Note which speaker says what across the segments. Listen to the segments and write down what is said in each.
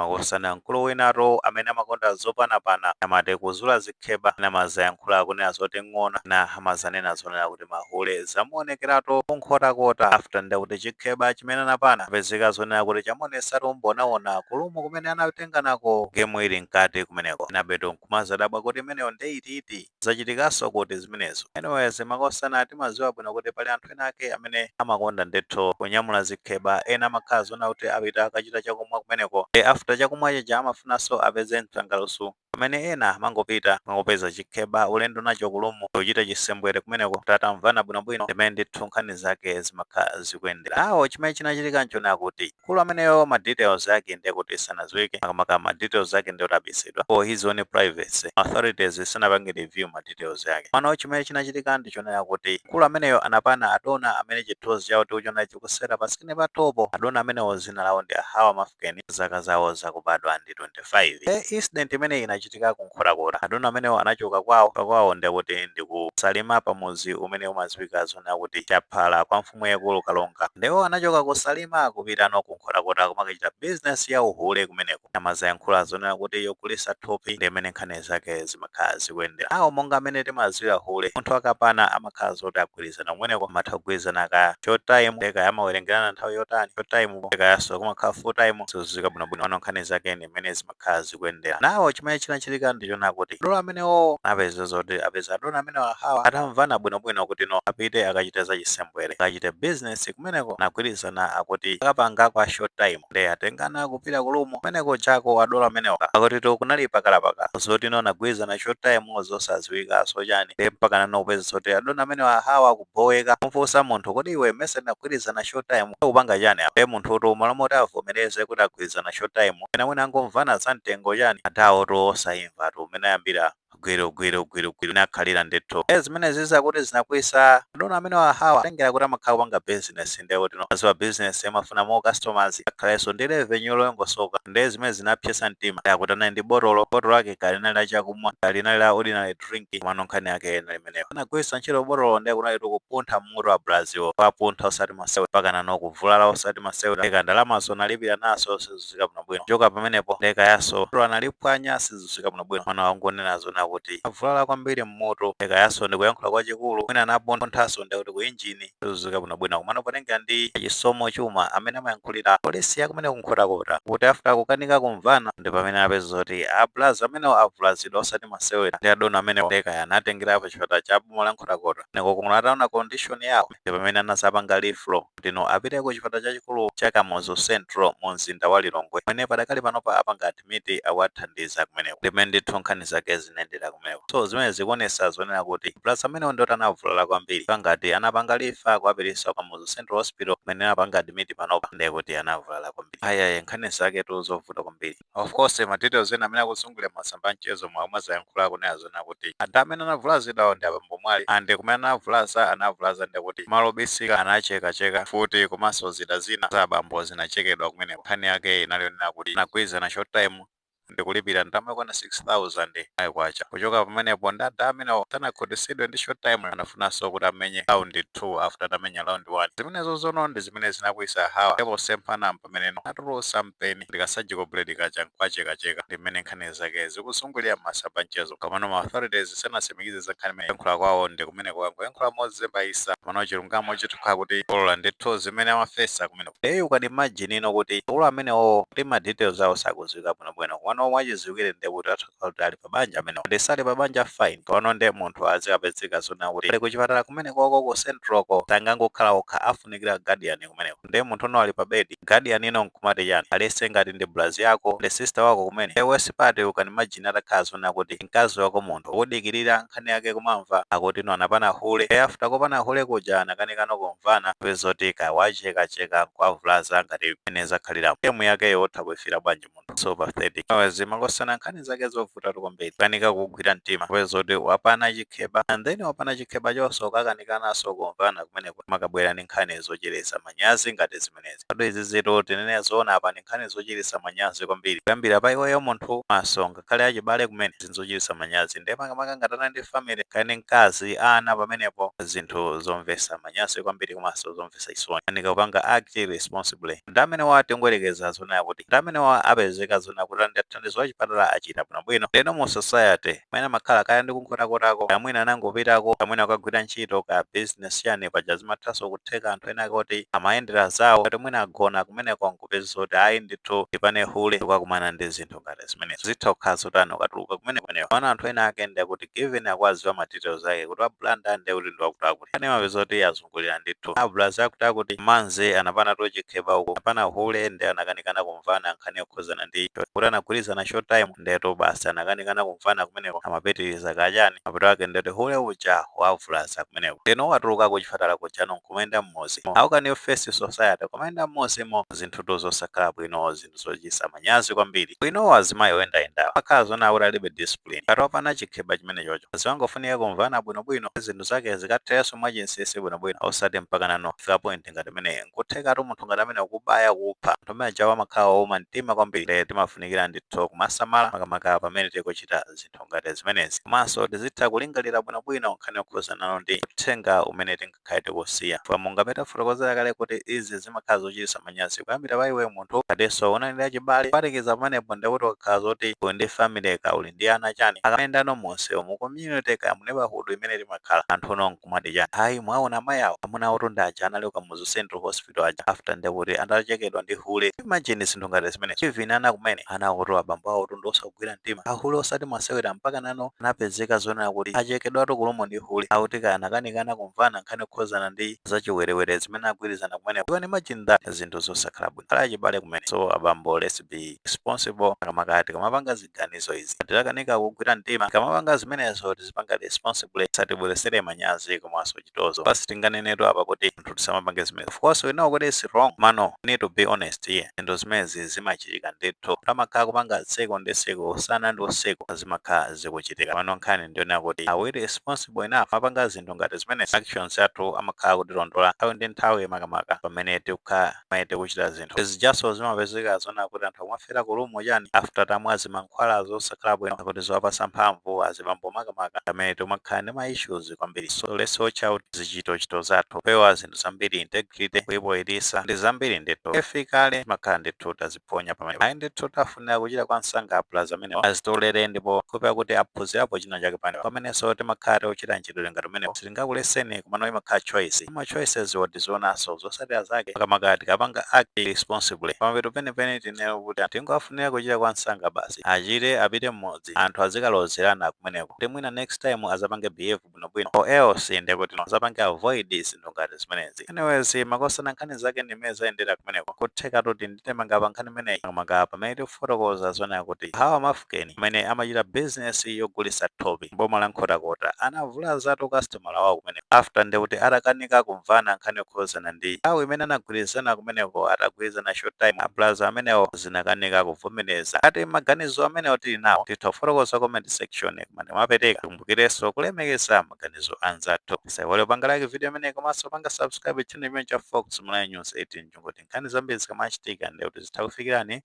Speaker 1: Makosana, mkulu winatu amene amakonda zopanapana, amati kuzula zikheba, namazayankhula kunena zoti ng'ona na amazanena zonena kuti mahule zamuonekeratu kuNkhotakota, after ndekuti chikheba chimene anapana apezeka zonena kuti chamuonesatu mbonaona ku room kumene anatenga nako game ili mkati kumeneko. Nabeto nkumazadabwa kuti imeneyo ndeititi zachitikanso kuti zimenezo. Anyways, makosana, timaziwa bwino kuti pali anthu ena ake amene amakonda ndithu kunyamula zikheba. Ena amakhala zona kuti apita akachita chakumwa kumeneko, e after chakumwa chija amafunanso apeze mtsangaluso, pamene ena amangopita mangopeza chikheba, ulendo nacho ku room, kuchita chisembwere kumeneko, tatamvana bwinobwino, ndimene ndithu nkhani zake zimakhala zikuyendera awo. Chimene chinachitika nchona kuti mkulu ameneyo, ma details ake ndiye kuti sanadziwike, makamaka ma details ake ndiye kuti abisidwa for his own privacy. Authorities sanapange review ma details ake. Pano chimene chinachitika ndichonera kuti mkulu ameneyo anapana adona amene chithunzi chawo tikuchiona chikusera pa screen patopo. Adona amenewo zina lawo ndi Ahawa Mafukeni, zaka zawo zakubadwa ndi 25. E incident imene inachitika kuNkhotakota, adona amenewo anachoka kwawo, kwawo ndekuti ndikusalima, pamuzi umene umadziwika zona kuti Chaphala, kwa mfumu yakulu Kalonga. Ndiwo anachoka kusalima kupitano kuNkhotakota kumakachita business ya uhule kumeneko. Amazayankhula zonena kuti yogulitsa thupi, ndi imene nkhani zake zimakhala zikuyendera awo. Monga amene timadziwira hule, munthu akapana amakhala zoti agwirizana kumeneko, amatha kugwirizana ka short time, leka amawerengerana nthawi yotani, short time, lekayaso kumakhala full time, sizidziwika bwinobwino. Ano nkhani zake ndi imene zimakhala zikuyendera nawo. Chimene chinachitika ndichona kuti dona amenewo apeza zoti apeza adona amenewo ahawa atamvana bwinobwino kuti no, apite akachite zachisembwere, akachite business kumeneko. Anagwirizana akuti akapanga kwa short time, ndi atengana kupita ku room kumeneko chako. Adola amenewo akuti to kunali pakalapakala zoti no, anagwirizana short time, zosadziwika so chani, ndi mpaka nanopeza zoti adona amenewo ahawa kuboweka kumfunsa munthu kuti, "Iwe, mese tinagwirizana short time, ukupanga chani apa?" Munthu uti malo moti avomereze kuti agwirizana short time, ena mwina angomvana za mtengo chani, adawo to osayimva tu umene ayambira gwiro gwiro gwiro gwiro inakhalira ndithu. E zimene zizakuti zinakwisa adona amene wahawa, tengera kuti amakhala kupanga business, ndiye kuti no, aziwa business amafuna more customers, akhalenso ndi revenue loyongosoka. Ndiye zimene zinapyesa mtima, akuti anali ndi botolo, botolo lake kali linali la chakumwa, kali linali la ordinary drink, komano nkhani yake ena imeneyo anagwiritsa ntchito botolo, ndiye kunali kupuntha mutu wa Brazil, wapuntha osati masewera, mpaka nano kuvulala osati masewera. Leka ndalamazo analipira naso sizifika bwinobwino. Choka pamenepo, leka yaso botolo analiphwanya, sizifika bwinobwino. Mwana wangonena zona kuti avulala kwambiri mmutu, leka yaso ndikuyankhula kwachikulu, mwina anapunthanso ndikuti ku injini, sizifika bwinobwino. Komano potenga ndi Chisomo Chuma amene amayankhulira polisi yakumene kuNkhotakota, kuti after kukanika kumvana, ndi pamene apeza zoti ablazi amenewo avulazidwa osati masewera ndi adona amenewo. Leka anatengera pa chipatala cha boma la Nkhotakota neko, kumwe ataona condition yawo, ndi pamene anazapanga refer kuti apite ku chipatala chachikulu cha Kamuzu Central mu mzinda wa Lilongwe, kumene padakali panopa apanga admit, awathandiza kumeneko. Ndimene ndithu nkhani zake zinayendera kumeneko. So zimene zikuonesa zonena kuti blazi amenewo ndoti anavulala kwambiri, pangati anapanga refer kuapitisa Kamuzu Central Hospital kumene anapanga admit panopa, ndiye kuti anavulala kwambiri. Ayayi, nkhani zake tu zovuta kwambiri. Of course, ma details ena amene akuzungulira masamba amchezo mwa amazayankhula kunena zona kuti anthu amene anavulazidwawo ndi abambo Mwali, ande kumene anavulaza, anavulaza ndi kuti malo obisika, anachekacheka futi, komanso zida zina za abambo zinachekedwa kumeneko. Nkhani yake inali yonena kuti anagwirizana short time ndikulipira ndalama yokwana 6000 ayikwacha. Kuchoka pamenepo, ndada amenewo sanakhutitsidwe ndi short time, anafunanso kuti amenye round 2 after atamenya round 1. Zimenezo zono ndi zimene zinakwisa hawa, ndipo semphana pameneno atulusa mpeni ndi ka surgical blade kaja nkwachekacheka. Ndi mmene nkhani zake zikuzungulira masamba mchezo. Komano ma authorities sanatsimikize za nkhani imene. Kuyankhula kwawo ndi kumene kuyankhula mozembayisa, pano chilungamo chithu kuti kolola ndithu zimene amafesa kumeneko. Eyi, ukadi imagine ino kuti akulu amenewo, kuti ma details awo sakudziwika bwinobwino, komano mwachidziwikire ndi kuti atha kuti ali pabanja amenewo, ndi sali pabanja, fine. Komano ndi munthu azikapezeka zona kuti ali kuchipatala kumene koko ku Centralko, sangangokhala okha, afunikira guardian kumeneko. Ndi munthu uno ali pa bedi, guardian ino nkumati chani? Alese ngati ndi blazi yako, ndi sister wako kumene. Worst part, you can imagine atakhala zona kuti mkazi wako, munthu wodikirira nkhani yake kumamva akuti ino anapana hule, e after kupana hule kuja anakanikano kumvana, pezoti kawachekacheka nkwavulaza ngati imene zakhalira temu yake yotha kuifira bwanji munthu. So pathetic. Anyways. Anyways, makosana, nkhani zake zovuta kwambiri, kanika kugwira mtima kupeza kuti wapana chikheba, and then wapana chikheba chonso kakanikanaso kumvana kumeneko, makabwera ndi nkhani zochititsa manyazi ngati zimenezi. Kodi izi zitu tinene zoona, apa ndi nkhani zochititsa manyazi kwambiri, kuyambira pa iweyo munthu, maso ngakhale achibale kumene, zinthu zochititsa manyazi. Ndiye makamaka ngatana ndi family, kani mkazi, ana pamenepo, zinthu zomvetsa manyazi kwambiri komanso zomvetsa chisoni. Kanika kupanga act responsibly. Ndi amene wa tingwerekeza zonena kuti ndi amene wa apezeka zonena kuti ndi thandizo la chipatala, achita bwinobwino. Lero mu society mwene amakhala kaya ndi kunkhotakotako, kamwina anangopitako, kamwina akagwira ntchito ka business chani, paja zimathanso kutheka anthu ena kuti amayendera zawo, kuti mwina agona kumeneko nkupeza kuti ayi ndithu ipane hule, kukakumana ndi zinthu ngati zimenezo. Zitha kukhala zotani ukatuluka kumene kumenewo? Pana anthu ena ake ndi kuti given akwaziwa ma details ake kuti wablanda ndi kuti ndi wakuti akuti, ane mapeza kuti azungulira ndithu abulazi akuti akuti manze anapana tochikheba uko, apana hule, ndi anakanikana kumvana nkhani yokhuzana ndi kuti anagwirizana short time, ndeto basi anakanikana kumvana kumeneko, amapitiriza kachani, mapeto ake ndeti hule uja wavulaza kumeneko. Lero watuluka ku chipatala kujano nkumayenda mmuzi. How can you face society kumayenda mmuzimo? Zinthu zosakhala bwino, zinthu zochititsa manyazi kwambiri. Bwino azimayi oyendayenda akhala zona kuti alibe discipline, kati wapana chikheba chimene chocho, ziwangofunika kumvana bwinobwino, zinthu zake zikathenso mwachinsinsi bwinobwino, osati mpaka nano fika point ngati imeneyi. Nkuthekatu munthu ngati amene ukubaya kupha anthu amene ajawo amakhala owuma mtima kwambiri. Ndiye timafunikira ndithu kumasamala, makamaka pamene tikuchita zinthu ngati zimenezi, komanso tizitha kulingalira bwinobwino nkhani yokhuzana ndi uthenga umene tingakhale tikusiya. Monga tafotokozera kale kuti izi zimakhala zochititsa manyazi kuyambira pa iwe munthu, katinso unalira chibale, kuphatikiza pamenepo ndikuti ukakhala zoti uli ndi family, ka uli ndi ana chani, akamayendano monsewo mu community ka mu neighborhood imene timakhala, anthu uno nkumati chani? "Ayi, mwaona amayi awo, amuna awo tunda aja anali ku Kamuzu Central Hospital aja, after ndekuti atachekedwa ndi hule." Imagine zinthu ngati zimenezo. Even ana kumene, ana akuti abambo awo tundu osagwira mtima, ahule osati masewera, mpaka nano anapezeka zonena kuti achekedwatu ku room ndi hule, akuti kaya anakanikana kumvana nkhani yokhuzana ndi zachiwerewere zimene agwirizana kumeneko. You can imagine that, zinthu zosakhala bwino, khala achibale kumene. So abambo, let's be responsible, makamaka tikamapanga ziganizo izi. Tilakanika kugwira mtima tikamapanga zimenezo, tizipanga responsibly, tisatibweresere manyazi komanso chitozo. Basi, tinganenetu apa kuti munthu tisamapange zimenezo. Of course we know kuti it's wrong, mano we need to be honest here. Zinthu zimenezi zimachitika ndithu, amakhala kupanga tsiku ndi tsiku, usana ndi usiku, zimakhala zikuchitika pano. Nkhani ndiyonena kuti are we responsible enough mapanga zinthu ngati zimenezi? Actions athu amakhala kutilondola nthawi ndi nthawi, makamaka pamene tikukhala, pamene tikuchita zinthu zijaso. Zimapezeka zona kuti anthu akumafera ku room chani, after tamwa zimankhwala zosakhala bwino kuti zowapasa mphamvu, azibambo makamaka pamene timakhala ndi ma issues kwambiri. So let's watch out zichitochito zathu, kupewa zinthu zambiri, integrity kuyipoyitisa ndi zambiri ndithu. Efikale timakhala ndithu taziponya pamene ayi ndithu tafunira kuchita kwa msanga plus amene azitolere, ndipo kupewa kuti aphunzirapo china chake pano. Pamenenso timakhala tikuchita ntchito ngati umenewo, sitingakuleseni, komano imakhala choice. Ma choices wotizionanso zotsatira zake, makamaka tikapanga act responsibly. Pamapeto penipeni tinene kuti tingoafunira kuchita kwa msanga basi, achite apite mmodzi, anthu azikalozerana kumeneko, kuti mwina next time azapange behave bwinobwino, or else ndekuti azapange avoid zinthu ngati zimenezi. Anyways, makosana, nkhani zake ndimene zayendera kumeneko. Kutheka kuti nditemanga pa nkhani imeneyi, makamaka pamene tikufotokoza zonena kuti Hawa Mafukeni amene amachita business yogulitsa thopi boma la Nkhotakota anavulazatu customer wawo kumeneko, after ndekuti atakanika kumvana nkhani yokhuzana ndi nthawi imene anagwirizana kumeneko. Atagwirizana short time, ablaza amenewo zinakanika kuvomereza. Ati maganizo amenewo tili nawo, titha kufotokoza comment section kumene mwapereka. Kumbukirenso kulemekeza maganizo anzathu. Tisaiwale kupanga like video imeneyi komanso panga subscribe channel imene cha Fox Malawi News 18, kuti nkhani zambiri zikamachitika ndekuti zitha kufikirani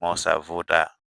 Speaker 1: mosavuta.